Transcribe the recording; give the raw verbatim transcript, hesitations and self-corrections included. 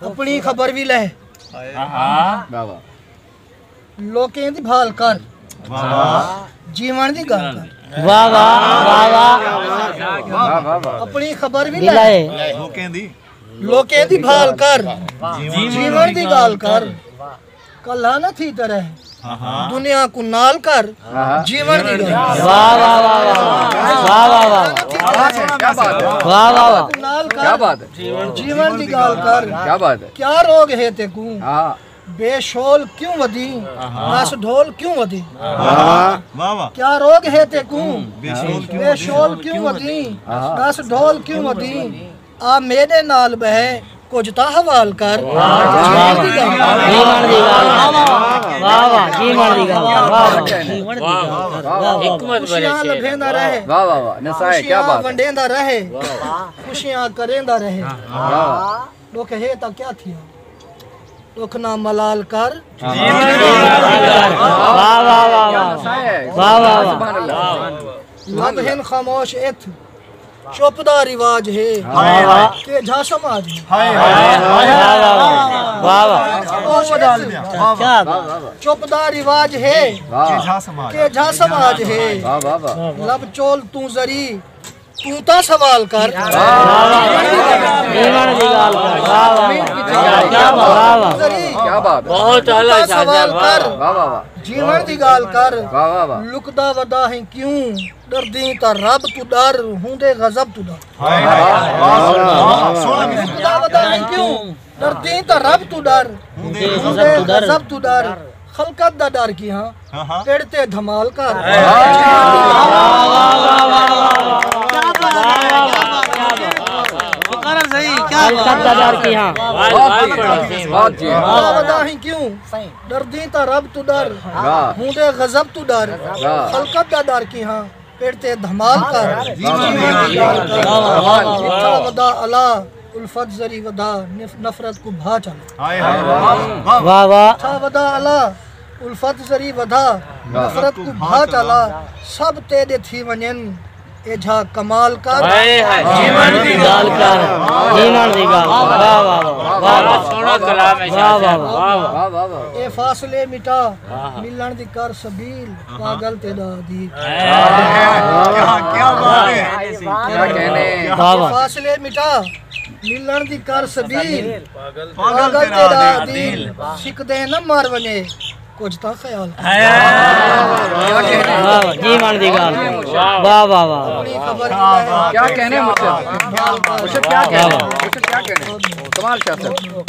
اپݨی خبر وی لہہ۔ واہ واہ۔ لوکیں دی بھال کر۔ جیوݨ دی ڳالھ کر۔ واہ واہ، واہ واہ۔ اپݨی خبر وی لہہ۔ لوکیں دی بھال کر۔ جیوݨ دی ڳالھ کر۔ کلہا نہ تھی تے رہ۔ دنیا کوں نال کر۔ جیوݨ دی ڳالھ کر۔ واہ واہ واہ واہ۔ واہ واہ واہ۔ واہ واہ واہ۔ نال کر۔ جیوݨ دی ڳالھ کر۔ کیا روگ ہے تیکوں؟ بے شول کیوں ودیں؟ ݙس ڈھول کیوں ودیں؟ کیا روگ ہے تیکوں؟ بے شول کیوں ودیں؟ ݙس ڈھول کیوں ودیں؟ آ میݙے نال ٻہہ، کجھ تاں حوال کر۔ جیوݨ دی ڳالھ۔ واہ واہ، جیوݨ دی ڳالھ۔ واہ واہ۔ واہ واہ واہ، حکمت بھرے خوشیاں شعر۔ لبھیندا رہے۔ واہ واہ واہ، نسائے، کیا خوشیاں بات ہے۔ ونڈیندا رہے۔ واہ واہ۔ خوشیاں کریندا رہے۔ واہ واہ۔ ݙکھ ہے تاں کیا تھیا؟ ݙکھ نہ ملال کر۔ واہ واہ واہ واہ۔ واہ واہ واہ۔ لب ہن خاموش اتھ، چپ دا رواج ہے۔ کیجھا سماج ہے؟ واہ واہ۔ کیا بات۔ چپ دا رواج ہے۔ کیجھا سماج ہے؟ لب چول توں ذری، توں تاں سوال کر۔ جیوݨ دی ڳالھ کر۔ واہ واہ واہ۔ کیا بات۔ واہ واہ۔ بہت اعلیٰ شاہ صاحب، واہ واہ۔ جیوݨ دی ڳالھ کر۔ لکدا ودا ہیں کیوں؟ ݙردیں تاں رب توں ݙر، ہوندے غضب توں ݙر۔ لکدا ودا ہیں کیوں؟ ݙردیں تاں رب توں ݙر، ہوندے غضب توں ݙر۔ خلقت دا ݙر کیہاں؟ پڑ تے دھمال کر۔ خلقت دا ݙر کیہاں؟ لکدا ودا ہیں کیوں؟ ݙردیں تاں رب توں ݙر، ہوندے غضب توں ݙر۔ خلقت دا ݙر کیہاں؟ پڑ تے دھمال کر۔ مٹھا ودا الا، الفت ذری ودھا، نف-، نفرت کوں بھا چلا۔ واہ واہ۔ مٹھا ودا الا، الفت ذری ودھا، نفرت کوں بھا چلا۔ سب تیݙے تھی ونڄن، ایجھا کمال کر۔ جیوݨ دی ڳالھ کر۔ جیوݨ دی ڳالھ کر۔ واہ واہ واہ۔ واہ واہ۔ سوہݨا کلام ہے شاہ صاحب۔ واہ واہ۔ اے فاصلے مٹا، ملݨ دی کر سبیل، پاگل تیݙا ادیب۔ واہ واہ۔ فاصلے مٹا، ملݨ دی کر سبیل، پاگل تیݙا ادیب۔ سکدے نہ مر ونڄے، کجھ تاں خیال کر۔ واہ واہ، جیوݨ دی ڳالھ۔ واہ واہ واہ۔ اپݨی خبر وی لہہ۔ کیا کہنے مرشد؟ مرشد کیا کہنے؟ مرشد کیا کہنے؟ کمال شاہ صاحب۔